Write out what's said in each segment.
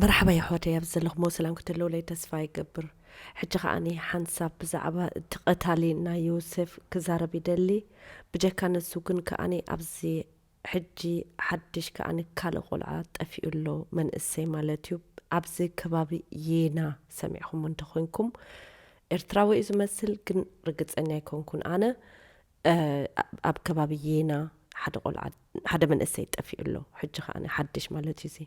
መርሓባ የሕዋተይ፣ ኣብ ዘለኹሞ ሰላም ክትህልውለይ ተስፋ ይገብር። ሕጂ ከኣኒ ሓንሳብ ብዛዕባ እቲ ቀታሊ ናይ ዮሴፍ ክዛረብ ይደሊ። ብጀካ ነሱ ግን ከኣኒ ኣብዚ ሕጂ ሓድሽ ከኣኒ ካልእ ቆልዓ ጠፊኡ ኣሎ፣ መንእሰይ ማለት እዩ። ኣብዚ ከባቢ ዬና ሰሚዕኹም እንተኾይንኩም፣ ኤርትራዊ እዩ ዝመስል፣ ግን ርግጸኛ ኣይኮንኩን ኣነ። ኣብ ከባቢ ዬና ሓደ ቆልዓ፣ ሓደ መንእሰይ ጠፊኡ ኣሎ። ሕጂ ከኣ ሓድሽ ማለት እዩ እዚ።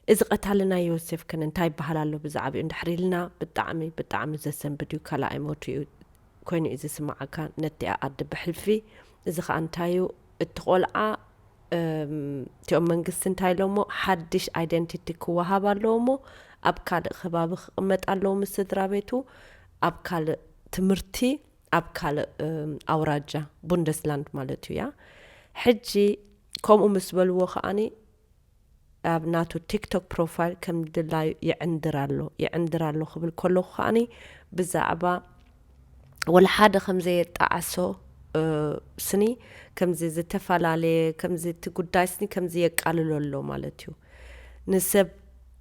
እዚ ቀታሊ ናይ ዮሴፍ ከን እንታይ ይበሃል ኣሎ ብዛዕባኡ እንድሕር ኢልና፣ ብጣዕሚ፣ ብጣዕሚ ዘሰንብድ እዩ። ካልኣይ ሞቱ እዩ ኮይኑ እዩ ዝስምዓካ ነቲኣ ኣደ ብሕልፊ። እዚ ከኣ እንታይ እዩ? እቲ ቆልዓ፣ እም፣ እቲኦም መንግስቲ እንታይ ኢሎሞ፣ ሓድሽ ኣይደንቲቲ ክወሃብ ኣለዎ እሞ፣ ኣብ ካልእ ከባቢ ክቕመጥ ኣለዎ ምስ ስድራ ቤቱ፣ ኣብ ካልእ ትምህርቲ፣ ኣብ ካልእ፣ እም፣ ኣውራጃ፣ ቡንደስላንድ ማለት እዩ፣ ያ። ሕጂ ከምኡ ምስ በልዎ ከኣኒ፣ ኣብ ናቱ ቲክቶክ ፕሮፋይል ከም ድላዩ ይዕንድር ኣሎ። ይዕንድር ኣሎ ክብል ከለኹ ከኣኒ፣ ብዛዕባ ወላ ሓደ ከም ዘየጣዓሶ፣ እ፣ ስኒ፣ ከምዚ ዝተፈላለየ፣ ከምዚ እቲ ጉዳይ ስኒ ከምዚ የቃልሎ ኣሎ ማለት እዩ። ንሰብ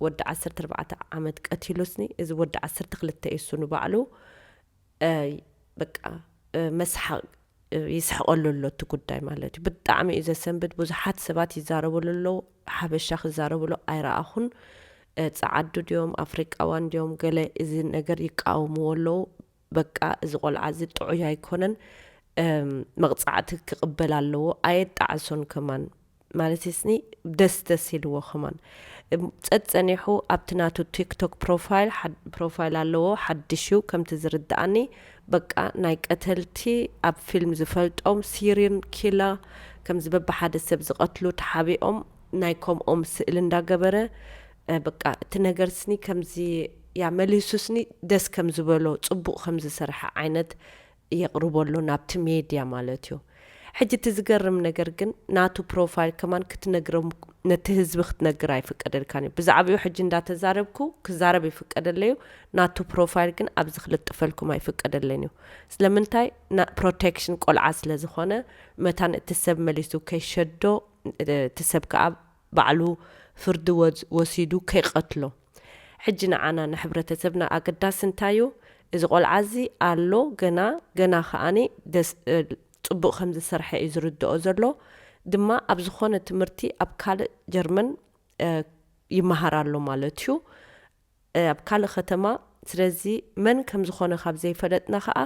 ወዲ ዓሰርተ ኣርባዕተ ዓመት ቀቲሉ ስኒ፣ እዚ ወዲ ዓሰርተ ክልተ እዩ እሱ ንባዕሉ፣ እ፣ በቃ፣ እ፣ መስሓቕ፣ እ፣ ይስሕቐሉ ኣሎ እቲ ጉዳይ ማለት እዩ። ብጣዕሚ እዩ ዘሰንብድ። ብዙሓት ሰባት ይዛረብሉ ኣለዉ። ሓበሻ ክዛረብሉ ኣይረኣኹን። እ፣ ጸዓዱ ድዮም፣ ኣፍሪቃውያን ድዮም፣ ገለ እዚ ነገር ይቃወምዎ ኣለዉ። በቃ፣ እዚ ቆልዓ እዚ ጥዑይ ኣይኮነን፣ እም፣ መቕጻዕቲ ክቕበል ኣለዎ፣ ኣየጣዕሶን ከማን። ማለት ስኒ ደስ ደስ ኢልዎ ከማን። እም፣ ጸጸኒሑ ኣብቲ ናቱ ቲክቶክ ፕሮፋይል፣ ሓድ-፣ ፕሮፋይል ኣለዎ፣ ሓድሽ እዩ፣ ከምቲ ዝርድኣኒ። በቃ፣ ናይ ቀተልቲ ኣብ ፊልም ዝፈልጦም፣ ሲሪን ኪላ፣ ከምዚ በብሓደ ሰብ ዝቐትሉ ተሓቢኦም፣ ናይ ከምኦም ስእሊ እንዳገበረ፣ እ፣ በቃ፣ እቲ ነገር ስኒ ከምዚ፣ ያ፣ መሊሱ ስኒ ደስ ከም ዝበሎ፣ ጽቡቕ ከም ዝሰርሐ ዓይነት የቕርቦ ኣሎ ናብቲ ሜድያ ማለት እዩ። ሕጂ እቲ ዝገርም ነገር ግን ናቱ ፕሮፋይል ከማን ክትነግሮም፣ ነቲ ህዝቢ ክትነግር ኣይፍቀደልካን እዩ። ብዛዕባኡ ሕጂ እንዳተዛረብኩ ክዛረብ ይፍቀደለዩ፣ ናቱ ፕሮፋይል ግን ኣብዚ ክልጥፈልኩም ኣይፍቀደለይን እዩ። ስለምንታይ? ና-፣ ፕሮቴክሽን ቆልዓ ስለ ዝኾነ፣ መታን እቲ ሰብ መሊሱ ከይሸዶ፣ እቲ ሰብ ከኣ ባዕሉ ፍርዲ ወዝ-፣ ወሲዱ ከይቐትሎ። ሕጂ ንዓና ንሕብረተሰብና ኣገዳሲ እንታይ እዩ? እዚ ቆልዓ እዚ ኣሎ፣ ገና፣ ገና ከኣኒ ደስ-፣ እ፣ ጽቡቕ ከም ዝሰርሐ እዩ ዝርድኦ ዘሎ። ድማ ኣብ ዝኾነ ትምህርቲ ኣብ ካልእ ጀርመን፣ እ፣ ይመሃር ኣሎ ማለት እዩ። እ፣ ኣብ ካልእ ከተማ። ስለዚ መን ከም ዝኾነ ካብ ዘይፈለጥና ከኣ፣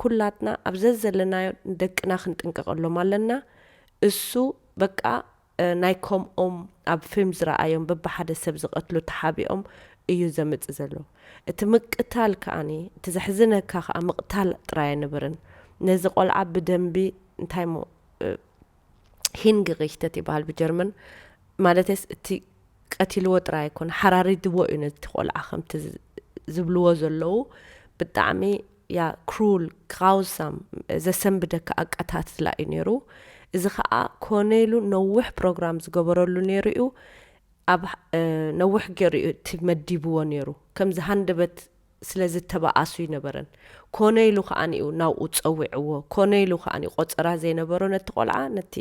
ኩላትና ኣብ ዘዘለናዮ ንደቅና ክንጥንቀቐሎም ኣለና። እሱ በቃ፣ እ፣ ናይ ከምኦም ኣብ ፊልም ዝረኣዮም በብሓደ ሰብ ዝቐትሉ ተሓቢኦም እዩ ዘምጽእ ዘሎ። እቲ ምቅታል ከኣኒ፣ እቲ ዘሕዝነካ ከኣ ምቕታል ጥራይ ኣይነበረን። ነዚ ቆልዓ ብደንቢ እንታይ እሞ፣ እ፣ ሂንግሪክተት ይበሃል ብጀርመን። ማለተስ እቲ ቀቲልዎ ጥራይ ኣይኮነ፣ ሓራሪድዎ እዩ ነቲ ቆልዓ ከምቲ ዝ-፣ ዝብልዎ ዘለዉ። ብጣዕሚ ያ ክሩል፣ ግራውሳም፣ ዘሰንብደካ ኣቀታትላ እዩ ነይሩ። እዚ ኸኣ ኮነ ኢሉ ነዊሕ ፕሮግራም ዝገበረሉ ነይሩ እዩ። ኣብ፣ እ፣ ነዊሕ ገይሩ እዩ እቲ መዲብዎ ነይሩ። ከምዚ ሃንደበት ስለ ዝተባኣሱ ይነበረን። ኮነ ኢሉ ከኣኒ እዩ ናብኡ ጸዊዕዎ። ኮነ ኢሉ ከኣኒ ቆጸራ ዘይነበሮ ነቲ ቆልዓ፣ ነቲ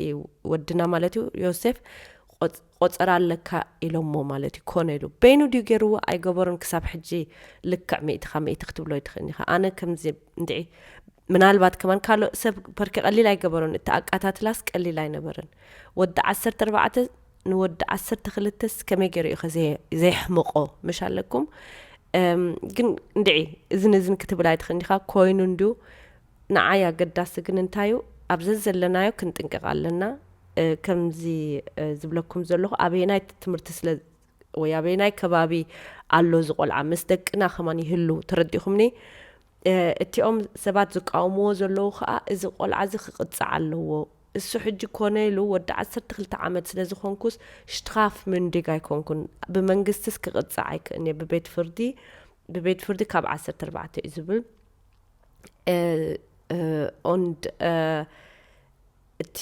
ወድና ማለት እዩ፣ ዮሴፍ፣ ቆጽ-፣ ቆጸራ ኣለካ ኢሎሞ ማለት እዩ። ኮነ ኢሉ። በይኑ ድዩ ገይርዎ? ኣይገበሮን። ክሳብ ሕጂ ልክዕ ሚእቲ ካብ ሚእቲ ክትብሎ ኣይትኽእልን ኢኻ። ኣነ ከምዚ እንድዒ፣ ምናልባት ከማን ካልእ ሰብ ፐርኪ ቀሊል ኣይገበሮን። እቲ ኣቀታትላስ ቀሊል ኣይነበረን። ወዲ ዓሰርተ ኣርባዕተ ንወዲ ዓሰርተ ክልተስ ከመይ ገይሩ እዩ ከ ዘይ-፣ ዘየሕምቆ? ምሽ ኣለኩም? እም፣ ግን እንድዒ፣ እዝን እዝን ክትብል ኣይትኽእልን ኢኻ። ኮይኑ እንድዩ፣ ንዓይ ኣገዳሲ ግን እንታይ እዩ? ኣብ ዘዘለናዮ ክንጥንቀቕ ኣለና። እ፣ ከምዚ፣ እ፣ ዝብለኩም ዘለኹ፣ ኣበየናይ ትምህርቲ ስለ፣ ወይ ኣበየናይ ከባቢ ኣሎ እዚ ቆልዓ፣ ምስ ደቅና ከማን ይህሉ፣ ተረዲእኹምኒ? እ፣ እቲኦም ሰባት ዝቃወምዎ ዘለዉ ኸኣ፣ እዚ ቆልዓ እዚ ክቕጻዕ ኣለዎ። እሱ ሕጂ ኮነ ኢሉ ወዲ ዓሰርተ ክልተ ዓመት ስለ ዝኾንኩስ፣ ሽትራፍ ምንዲግ ኣይኮንኩን። ብመንግስትስ ክቕጻዕ ኣይክእልን እየ፣ ብቤት ፍርዲ፣ ብቤት ፍርዲ ካብ ዓሰርተ ኣርባዕተ እዩ ዝብል። እ፣ እ፣ ኦንድ፣ እ፣ እቲ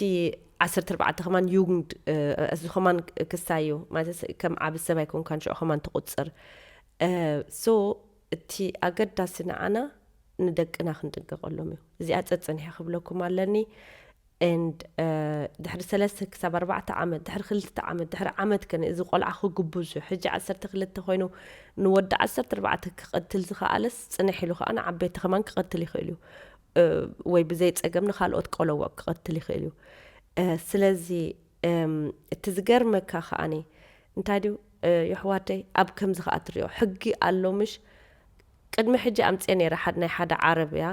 ዓሰርተ ኣርባዕተ ከማን ዩግንድ፣ እ፣ እዚ ከማን ክሳይ እዩ። ማለት ከም ዓቢ ሰብ ኣይኮንካን፣ ሽዑ ከማን ትቑጽር። እ፣ ሶ እቲ ኣገዳሲ ንዓና ንደቅና ክንጥንቀቐሎም እዩ። እዚኣ ጸጸኒሐ ክብለኩም ኣለኒ። and ድሕሪ ሰለስተ ክሳብ ኣርባዕተ ዓመት፣ ድሕሪ ክልተ ዓመት፣ ድሕሪ ዓመት ከነ እዚ ቆልዓ ክግብዙ፣ ሕጂ ዓሰርተ ክልተ ኮይኑ ንወዲ ዓሰርተ ኣርባዕተ ክቐትል ዝኸኣለስ ጽንሕ ኢሉ ከኣ ንዓበይቲ ከማን ክቐትል ይኽእል እዩ። ወይ ብዘይ ጸገም ንኻልኦት ቆለውዕ ክቐትል ይኽእል እዩ። ስለዚ እቲ ዝገርመካ ከኣኒ እንታይ ድዩ፣ የሕዋተይ፣ ኣብ ከምዚ ከኣ ትሪኦ ሕጊ ኣሎ ምሽ? ቅድሚ ሕጂ ኣምፅኤ ነይረ ሓደ ናይ ሓደ ዓረብ እያ፣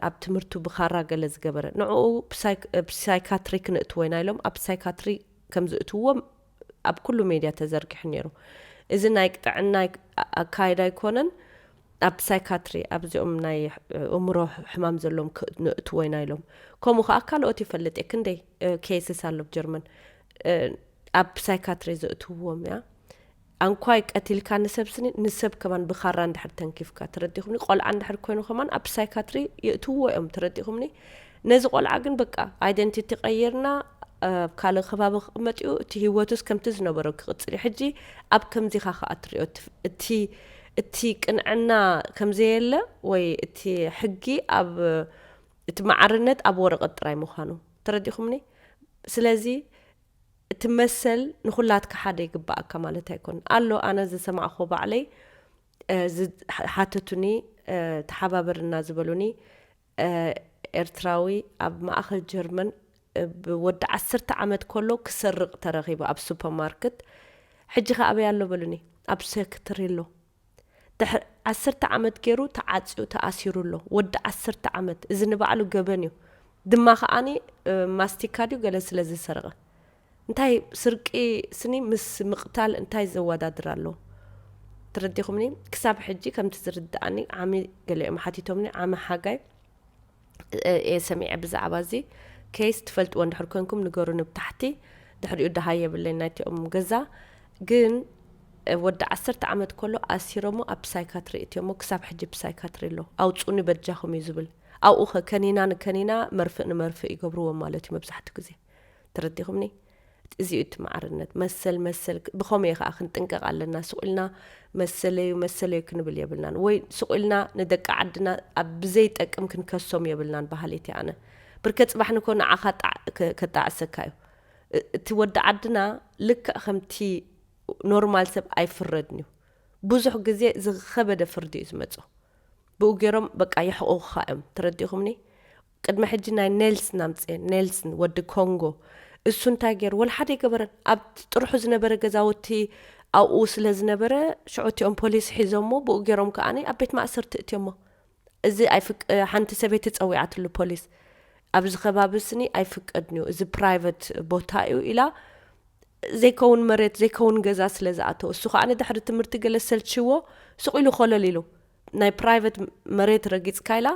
ኣብ ትምህርቱ ብኻራ ገለ ዝገበረ ንዕኡ ብሳይካትሪ ክንእትዎ ኢና ኢሎም ኣብ ሳይካትሪ ከም ዝእትዎም ኣብ ኩሉ ሜድያ ተዘርጊሑ ነይሩ። እዚ ናይ ጥዕና ኣካይዳ ኣይኮነን። ኣብ ሳይካትሪ ኣብዚኦም ናይ እምሮ ሕማም ዘለዎም ንእትዎ ኢና ኢሎም። ከምኡ ከዓ ካልኦት ይፈልጥ እየ ክንደይ ኬስስ ኣሎ ጀርመን ኣብ ሳይካትሪ ዘእትውዎም እያ። ኣንኳይ ቀቲልካ ንሰብ ስኒ ንሰብ ከማን ብኻራ እንድሕር ተንኪፍካ ተረዲኹምኒ። ቆልዓ እንድሕር ኮይኑ ከማን ኣብ ሳይካትሪ የእትውዎ እዮም ተረዲኹምኒ። ነዚ ቆልዓ ግን በቃ ኣይደንቲቲ ቀይርና ኣብ ካልእ ከባቢ ክቕመጥ እዩ። እቲ ህይወቱስ ከምቲ ዝነበሮ ክቕፅል እዩ። ሕጂ ኣብ ከምዚኻ ከዓ ትሪኦ እቲ ቅንዕና ከምዘየለ ወይ እቲ ሕጊ ኣብ እቲ መዓርነት ኣብ ወረቐት ጥራይ ምዃኑ ተረዲኹምኒ። ስለዚ እቲ መሰል ንኹላትካ ሓደ ይግባኣካ ማለት ኣይኮን ኣሎ። ኣነ ዝሰማዕኹ ባዕለይ ሓተቱኒ፣ ተሓባበርና ዝበሉኒ ኤርትራዊ ኣብ ማእኸል ጀርመን ብወዲ ዓሰርተ ዓመት ከሎ ክሰርቕ ተረኺቡ ኣብ ሱፐርማርክት። ሕጂ ከ ኣበይ ኣሎ በሉኒ። ኣብ ሴክትሪ ኣሎ። ድሕሪ ዓሰርተ ዓመት ገይሩ ተዓፅዩ ተኣሲሩ ኣሎ። ወዲ ዓሰርተ ዓመት። እዚ ንባዕሉ ገበን እዩ። ድማ ከኣኒ ማስቲካ ድዩ ገለ ስለ ዝሰርቐ። እንታይ ስርቂ ስኒ ምስ ምቕታል እንታይ ዘወዳድር ኣሎ? ተረዲኹምኒ? ክሳብ ሕጂ ከምቲ ዝርድኣኒ ዓሚ ገሊኦም ሓቲቶምኒ ዓሚ ሓጋይ እየ ሰሚዐ ብዛዕባ እዚ ኬስ ትፈልጥዎ እንድሕር ኮንኩም ንገሩኒ ብታሕቲ። ድሕሪኡ ደሃይ የብለይ ናይቲኦም ገዛ ግን ወዲ ዓሰርተ ዓመት ከሎ ኣሲሮሞ ኣብ ሳይካትሪ እትዮሞ ክሳብ ሕጂ ብሳይካትሪ ኣሎ። ኣውፁኒ በጃኹም እዩ ዝብል። ኣብኡ ከ ከኒና ንከኒና መርፍእ ንመርፍእ ይገብርዎም ማለት እዩ መብዛሕትኡ ግዜ። ተረዲኹምኒ? እዚኡ እቲ ማዕርነት መሰል መሰል ብኸመይ ከዓ ክንጥንቀቕ ኣለና። ስቕ ኢልና መሰለዩ መሰለዩ ክንብል የብልናን ወይ ስቕ ኢልና ንደቂ ዓድና ኣብ ብዘይጠቅም ክንከሶም የብልናን በሃሊት እየ ኣነ። ብርከ ፅባሕ ንኮ ንዓኻ ከጣዕሰካ እዩ። እቲ ወዲ ዓድና ልክዕ ከምቲ ኖርማል ሰብ ኣይፍረድን እዩ። ብዙሕ ግዜ ዝኸበደ ፍርዲ እዩ ዝመፆ። ብኡ ገይሮም በቃ የሕቑቑኻ እዮም። ተረዲኹምኒ? ቅድሚ ሕጂ ናይ ኔልስን ኣምፅኤ ኔልስን ወዲ ኮንጎ እሱ እንታይ ገይሩ ወላ ሓደ ኣይገበረን። ኣብ ጥርሑ ዝነበረ ገዛውቲ ኣብኡ ስለ ዝነበረ ሽዑ እቲኦም ፖሊስ ሒዞሞ ብኡ ገይሮም ከዓኒ ኣብ ቤት ማእሰርቲ እትዮሞ። እዚ ኣይፍቅ ሓንቲ ሰበይቲ ፀዊዓትሉ ፖሊስ ኣብዚ ከባቢ ስኒ ኣይፍቀድን እዩ እዚ ፕራይቨት ቦታ እዩ ኢላ ዘይከውን መሬት ዘይከውን ገዛ ስለ ዝኣተው እሱ ከዓ ንድሕሪ ትምህርቲ ገለ ሰልችዎ ስቕ ኢሉ ኮለል ኢሉ ናይ ፕራይቨት መሬት ረጊፅካ ኢላ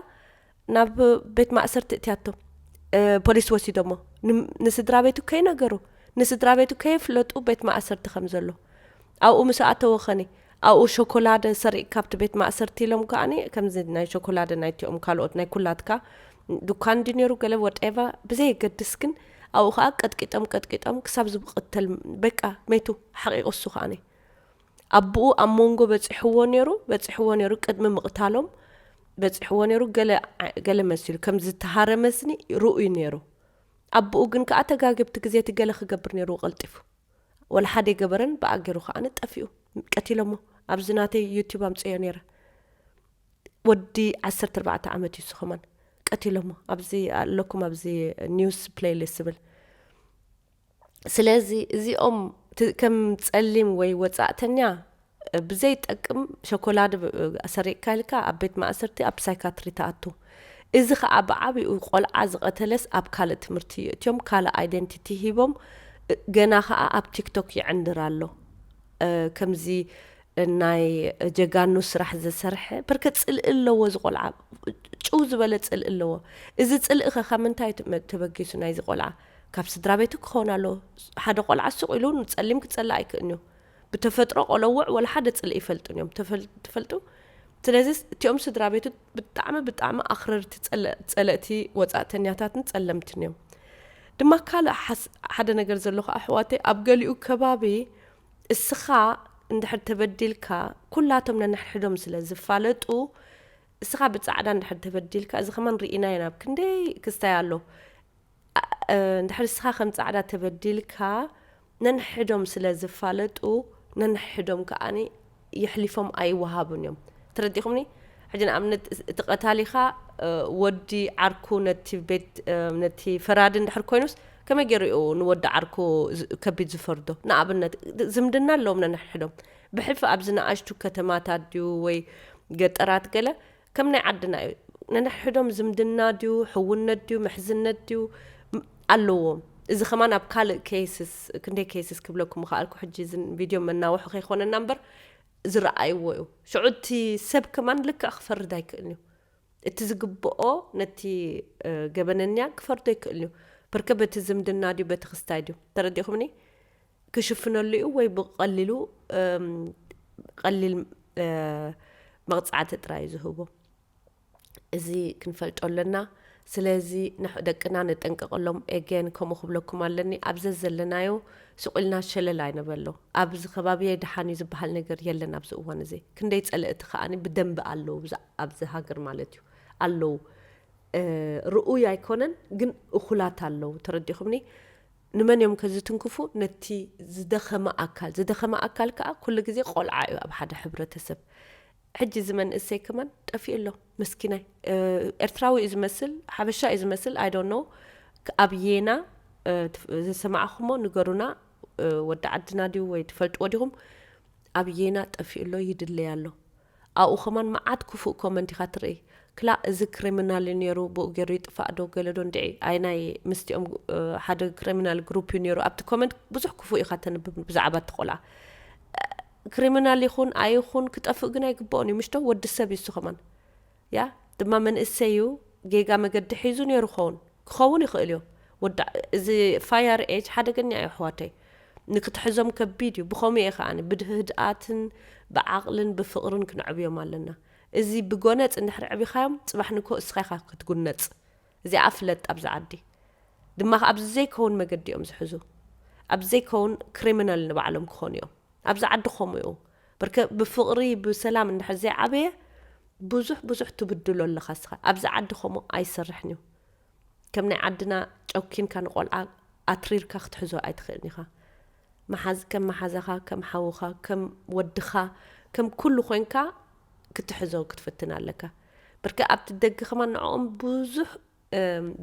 ናብ ቤት ማእሰርቲ እትያቶ ፖሊስ ወሲዶሞ ንስድራ ቤቱ ከይነገሩ ንስድራ ቤቱ ከየፍለጡ ቤት ማእሰርቲ ከም ዘሎ ኣብኡ ምስ ኣተወ ኸኒ ኣብኡ ሸኮላደ ሰሪቕ ካብቲ ቤት ማእሰርቲ ኢሎም ከዓኒ ከምዚ ናይ ሸኮላደ ናይቲኦም ካልኦት ናይ ኩላትካ ዱካን ድዩ ነይሩ ገለ ወጤቫ ብዘየገድስ ግን ኣብኡ ከዓ ቀጥቂጦም ቀጥቂጦም ክሳብ ዝብቅተል በቃ መይቱ ሓቂቑ እሱ ከዓኒ ኣቦኡ ኣብ መንጎ በፂሕዎ ነይሩ በፂሕዎ ነይሩ ቅድሚ ምቕታሎም በፂሕዎ ነይሩ ገለ ገለ መሲሉ ከም ዝተሃረመ ስኒ ርኡይ ነይሩ ኣቦኡ ግን ከዓ ተጋግብቲ ግዜ እቲ ገለ ክገብር ነይሩ ቀልጢፉ ወላ ሓደ ገበረን ብኣገሩ ከዓ ጠፊኡ ቀቲሎሞ ኣብዚ ናተይ ዩቲብ ኣምፅዮ ነይረ ወዲ ዓሰርተ ኣርባዕተ ዓመት እዩ ስኸማን ቀቲሎሞ ኣብዚ ኣለኩም ኣብዚ ኒውስ ፕሌይሊስት ዝብል ስለዚ እዚኦም ከም ጸሊም ወይ ወጻእተኛ ብዘይጠቅም ሸኮላድ ሰሪቅካ ኢልካ ኣብ ቤት ማእሰርቲ ኣብ ሳይካትሪ ተኣቱ እዚ ከዓ ብዓብኡ ቆልዓ ዝቀተለስ ኣብ ካልእ ትምህርቲ ይእትዮም ካልእ ኣይደንቲቲ ሂቦም ገና ከዓ ኣብ ቲክቶክ ይዕንድር ኣሎ ከምዚ ናይ ጀጋኑ ስራሕ ዝሰርሐ በርከ ፅልኢ ኣለዎ እዚ ቆልዓ ጭው ዝበለ ፅልኢ ኣለዎ እዚ ፅልኢ ከ ካብ ምንታይ ተበጊሱ ናይዚ ቆልዓ ካብ ስድራ ቤቱ ክኸውን ኣለዎ ሓደ ቆልዓ ሱቕ ኢሉ ንፀሊም ክፀልእ ኣይክእልን እዩ ብተፈጥሮ ቆለውዕ ወላ ሓደ ፅልኢ ይፈልጡን እዮም ትፈልጡ ስለዚ እቲኦም ስድራ ቤቱ ብጣዕሚ ብጣዕሚ ኣኽረርቲ ፀለእቲ ወፃእተኛታትን ፀለምትን እዮም ድማ ካልእ ሓደ ነገር ዘሎ ከዓ ኣሕዋተይ ኣብ ገሊኡ ከባቢ እስኻ እንድሕር ተበዲልካ ኩላቶም ነንሕድሕዶም ስለ ዝፋለጡ እስኻ ብፃዕዳ እንድሕር ተበዲልካ እዚ ከማን ርኢናዮ ናብ ክንደይ ክስታይ ኣሎ እንድሕር ንስኻ ከም ጻዕዳ ተበዲልካ፣ ነንሕዶም ስለ ዝፋለጡ፣ ነንሕዶም ከኣኒ የሕሊፎም ኣይወሃቡን እዮም። ተረዲኹምኒ? ሕጂ ንኣብነት እቲ ቀታሊኻ ወዲ ዓርኩ ነቲ ቤት ነቲ ፈራዲ እንድሕር ኮይኑስ፣ ከመይ ገይሩ እዩ ንወዲ ዓርኩ ከቢድ ዝፈርዶ? ንኣብነት ዝምድና ኣለዎም ነንሕዶም። ብሕልፊ ኣብዚ ንኣሽቱ ከተማታት ድዩ ወይ ገጠራት ገለ ከም ናይ ዓድና እዩ። ነንሕዶም ዝምድና ድዩ፣ ሕውነት ድዩ፣ ምሕዝነት ድዩ ኣለዎም። እዚ ከማን ኣብ ካልእ ኬስስ፣ ክንደይ ኬስስ ክብለኩም ምኽኣልኩ፣ ሕጂ እዚ ቪድዮ መናውሒ ከይኮነና እምበር ዝረኣይዎ እዩ። ሽዑ እቲ ሰብ ከማን ልክዕ ክፈርድ ኣይክእልን እዩ። እቲ ዝግብኦ ነቲ ገበነኛ ክፈርዶ ኣይክእልን እዩ። በርከ በቲ ዝምድና ድዩ፣ በቲ ክስታይ ድዩ፣ ተረዲኹምኒ? ክሽፍነሉ እዩ ወይ ብቐሊሉ ቀሊል መቕፃዕቲ ጥራይ እዩ ዝህቦ። እዚ ክንፈልጦ ኣለና። ስለዚ ደቅና ንጠንቀቐሎም። ኤገን ከምኡ ክብለኩም ኣለኒ፣ ኣብዚ ዘለናዮ ስቑልና ሸለል ኣይንበሎ። ኣብዚ ከባቢየ ደሓን እዩ ዝበሃል ነገር የለን ኣብዚ እዋን እዚ። ክንደይ ፀለእቲ ከኣኒ ብደንቢ ኣለዉ ኣብዚ ሃገር ማለት እዩ ኣለዉ። ርኡይ ኣይኮነን ግን እኹላት ኣለዉ። ተረዲኹምኒ? ንመን እዮም ከዝትንክፉ? ነቲ ዝደኸመ ኣካል። ዝደኸመ ኣካል ከዓ ኩሉ ግዜ ቆልዓ እዩ ኣብ ሓደ ሕብረተሰብ። ሕጂ እዚ መንእሰይ ከማን ጠፊኡ ኣሎ። መስኪናይ ኤርትራዊ እዩ ዝመስል፣ ሓበሻ እዩ ዝመስል። I don't know። ኣብ የና ዝሰማዕኹሞ ንገሩና። ወዲ ዓድና ድዩ ወይ ትፈልጥዎ ዲኹም? ኣብ የና ጠፊኡ ኣሎ፣ ይድለይ ኣሎ። ኣብኡ ከማን መዓት ክፉእ ኮመንት ኢኻ ትርኢ። ክላእ እዚ ክሪሚናል እዩ ነይሩ፣ ብኡ ገይሩ ይጥፋእ ዶ ገለ ዶ እንድዒ። ኣይ ናይ ምስቲኦም ሓደ ክሪሚናል ግሩፕ እዩ ነይሩ። ኣብቲ ኮመንት ብዙሕ ክፉእ ኢኻ ተንብብ ብዛዕባ እቲ ቆልዓ። ክሪሚናል ይኹን ኣይኹን ክጠፍእ ግን ኣይግብኦን እዩ፣ ምሽቶ ወዲ ሰብ እዩ እሱ ከማን። ያ ድማ መንእሰይ እዩ፣ ጌጋ መገዲ ሒዙ ነይሩ ኸውን ክኸውን ይኽእል እዩ። ወዳ እዚ ፋየር ኤጅ ሓደገኛ እዩ ኣሕዋተይ። ንክትሕዞም ከቢድ እዩ። ብኸምኡ እየ ከኣ ብድህድኣትን ብዓቕልን ብፍቕርን ክንዕብዮም ኣለና። እዚ ብጎነጽ እንድሕር ዕቢኻዮም ጽባሕ ንግሆ እስኻ ኢኻ ክትጉነጽ። እዚኣ ፍለጥ ኣብዚ ዓዲ። ድማ ኣብዚ ዘይከውን መገዲ እዮም ዝሕዙ። ኣብዚ ዘይከውን ክሪሚናል ንባዕሎም ክኾኑ እዮም። ኣብዚ ዓዲ ከምኡ እዩ። በርከ ብፍቕሪ ብሰላም እንድሕር ዘይዓበየ ብዙሕ ብዙሕ ትብድሎ ኣለኻ እስኻ። ኣብዚ ዓዲ ከምኡ ኣይሰርሕን እዩ። ከም ናይ ዓድና ጨኪንካ ንቆልዓ ኣትሪርካ ክትሕዞ ኣይትኽእልን ኢኻ። መሓዝ ከም መሓዛኻ፣ ከም ሓውኻ፣ ከም ወድኻ፣ ከም ኩሉ ኮይንካ ክትሕዞ ክትፍትን ኣለካ። በርከ ኣብቲ ደገ ከማን ንዕኦም ብዙሕ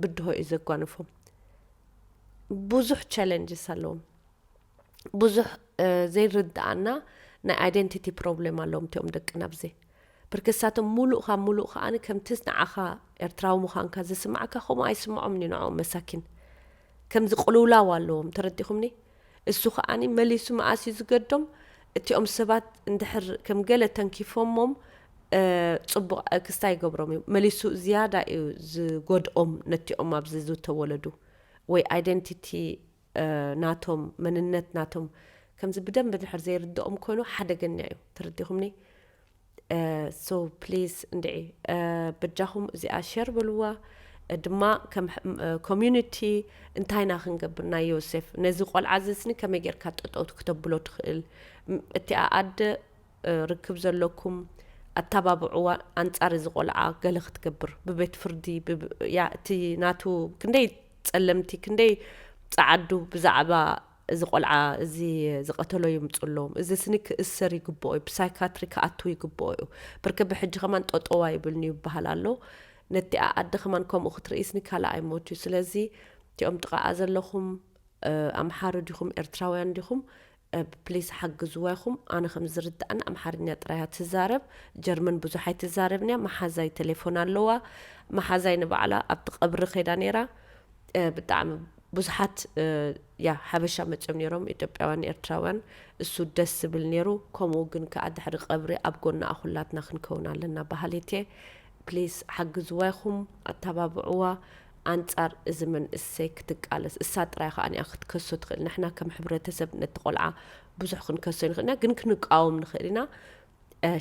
ብድሆ እዩ ዘጓንፎም። ብዙሕ ቻለንጅስ ኣለዎም። ብዙሕ ዘይርድኣና ናይ ኣይደንቲቲ ፕሮብሌም ኣለዎም እቲኦም ደቅና ብዘይ ብርክ እሳቶም ሙሉእ ካብ ሙሉእ ከዓኒ ከምቲ ንዓኻ ኤርትራዊ ምዃንካ ዝስምዓካ ከምኡ ኣይስምዖምን እዩ ንዕኦም መሳኪን። ከምዚ ቅልውላው ኣለዎም ተረዲኹምኒ? እሱ ከዓኒ መሊሱ መኣስ እዩ ዝገዶም? እቲኦም ሰባት እንድሕር ከም ገለ ተንኪፎሞም ጽቡቕ ክስታይ ይገብሮም እዩ። መሊሱ ዝያዳ እዩ ዝጎድኦም ነቲኦም ኣብዚ ዝተወለዱ ወይ ኣይደንቲቲ ናቶም መንነት ናቶም ከምዚ ብደንብ እንድሕር ዘይርድኦም ኮይኑ ሓደገኛ እዩ። ተረዲኹምኒ? So please እንድዒ በጃኹም እዚኣ ሸር በልዋ። ድማ ከም ኮሚዩኒቲ እንታይ ኢና ክንገብር ናይ ዮሴፍ ነዚ ቆልዓ እዚ ስኒ ከመይ ጌርካ ጠጠው ክተብሎ ትኽእል? እቲኣ ኣደ ርክብ ዘለኩም ኣተባብዕዋ ኣንጻር እዚ ቆልዓ ገለ ክትገብር ብቤት ፍርዲ ያ እቲ ናቱ ክንደይ ጸለምቲ ክንደይ ጸዓዱ ብዛዕባ እዚ ቆልዓ እዚ ዝቐተሎ ይምጹ ኣለዎም። እዚ ስኒ ክእሰር ይግብኦ እዩ፣ ብሳይካትሪ ክኣቱ ይግብኦ እዩ። ብርክ ብሕጂ ከማን ጠጠዋ ይብልኒ ይበሃል ኣሎ። ነቲኣ ኣደ ከማን ከምኡ ክትርኢ ስኒ ካልእ ኣይሞት እዩ። ስለዚ እቲኦም ጥቓኣ ዘለኹም ኣምሓሩ ዲኹም ኤርትራውያን ዲኹም? ፕሊስ ሓግዝዋ ኢኹም። ኣነ ከም ዝርድኣኒ ኣምሓርኛ ጥራያ ትዛረብ። ጀርመን ብዙሕ ኣይትዛረብን እያ። መሓዛይ ቴሌፎን ኣለዋ። መሓዛይ ንባዕላ ኣብቲ ቀብሪ ከይዳ ነይራ። ብጣዕሚ ብዙሓት ያ ሓበሻ መፅዮም ነይሮም ኢትዮጵያውያን ኤርትራውያን። እሱ ደስ ዝብል ነይሩ። ከምኡ ግን ከዓ ድሕሪ ቀብሪ ኣብ ጎናኣ ኩላትና ክንከውን ኣለና በሃሊት እየ። ፕሊስ ሓግዝዋ ኢኹም ኣተባብዕዋ። ኣንጻር እዚ መንእሰይ ክትቃለስ እሳ ጥራይ ከኣ እያ ክትከሶ ትኽእል። ንሕና ከም ሕብረተሰብ ነቲ ቆልዓ ብዙሕ ክንከሶ ንኽእል ኢና፣ ግን ክንቃወም ንኽእል ኢና።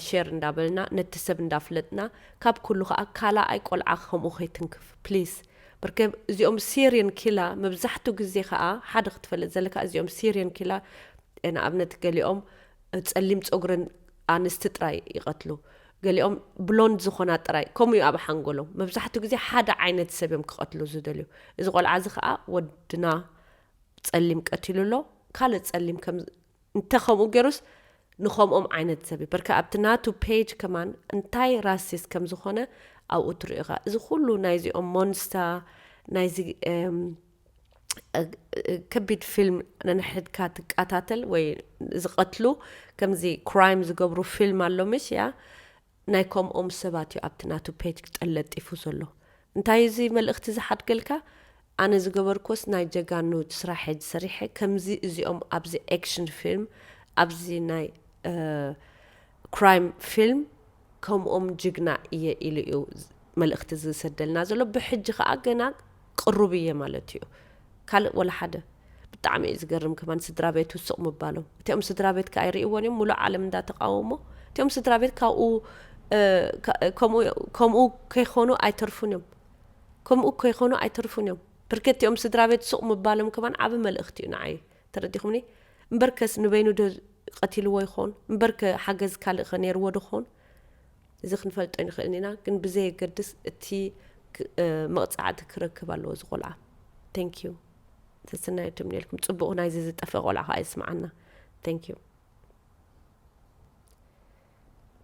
ሸር እንዳበልና ነቲ ሰብ እንዳፍለጥና ካብ ኩሉ ከኣ ካልኣይ ቆልዓ ከምኡ ከይትንክፍ ፕሊስ። ብርከ እዚኦም ሲሪን ኪላ መብዛሕቱ ግዜ ከኣ ሓደ ክትፈልጥ ዘለካ እዚኦም ሲሪን ኪላ ንኣብነት ገሊኦም ጸሊም ጸጉረን ኣንስቲ ጥራይ ይቐትሉ። ገሊኦም ብሎንድ ዝኾና ጥራይ ከምኡ እዩ ኣብ ሓንጎሎም። መብዛሕትኡ ግዜ ሓደ ዓይነት ሰብ እዮም ክቐትሉ ዝደልዩ። እዚ ቆልዓ እዚ ከዓ ወድና ጸሊም ቀቲሉ ኣሎ፣ ካልእ ጸሊም ከም እንተ ከምኡ ገይሩስ ንኸምኦም ዓይነት ሰብ እዩ። በርካ ኣብቲ ናቱ ፔጅ ከማን እንታይ ራሲስት ከም ዝኾነ ኣብኡ ትሪኦ ኢኻ። እዚ ኩሉ ናይዚኦም ሞንስታ ናይዚ ከቢድ ፊልም ነንሕድካ ትቃታተል ወይ ዝቐትሉ ከምዚ ክራይም ዝገብሩ ፊልም ኣሎ ምሽ እያ። ናይ ከምኦም ሰባት እዩ ኣብቲ ናቱ ፔጅ ጠለጢፉ ዘሎ። እንታይ እዚ መልእኽቲ ዝሓድገልካ? ኣነ ዝገበርኩስ ናይ ጀጋኑ ስራሕ ሕጂ ሰሪሐ ከምዚ እዚኦም ኣብዚ ኤክሽን ፊልም ኣብዚ ናይ ክራይም ፊልም ከምኦም ጅግና እየ ኢሉ እዩ መልእኽቲ ዝሰደልና ዘሎ። ብሕጂ ከዓ ገና ቅሩብ እየ ማለት እዩ። ካልእ ወላ ሓደ። ብጣዕሚ እዩ ዝገርም ከማን ስድራ ቤቱ ስቕ ምባሎም። እቲኦም ስድራ ቤት ከዓ ይርእይዎን እዮም፣ ሙሉእ ዓለም እንዳተቃወሞ። እቲኦም ስድራ ቤት ካብኡ ከምኡ ከይኮኑ ኣይተርፉን እዮም። ከምኡ ከይኮኑ ኣይተርፉን እዮም። ብርከት እቲኦም ስድራ ቤት ስቕ ምባሎም ከማን ዓብ መልእኽቲ እዩ ንዓይ። ተረዲኹምኒ? እምበርከስ ንበይኑ ዶ ቀቲልዎ ይኸውን? እምበርከ ሓገዝ ካልእ ከ ነይርዎ ዶ ኸውን? እዚ ክንፈልጦ ንኽእል ኢና፣ ግን ብዘየገድስ እቲ መቕፃዕቲ ክረክብ ኣለዎ እዚ ቆልዓ። Thank you። ሰስናዮ ትምንየልኩም። ፅቡቕ ናይዚ ዝጠፈ ቆልዓ ከዓ ይስምዓና። Thank you።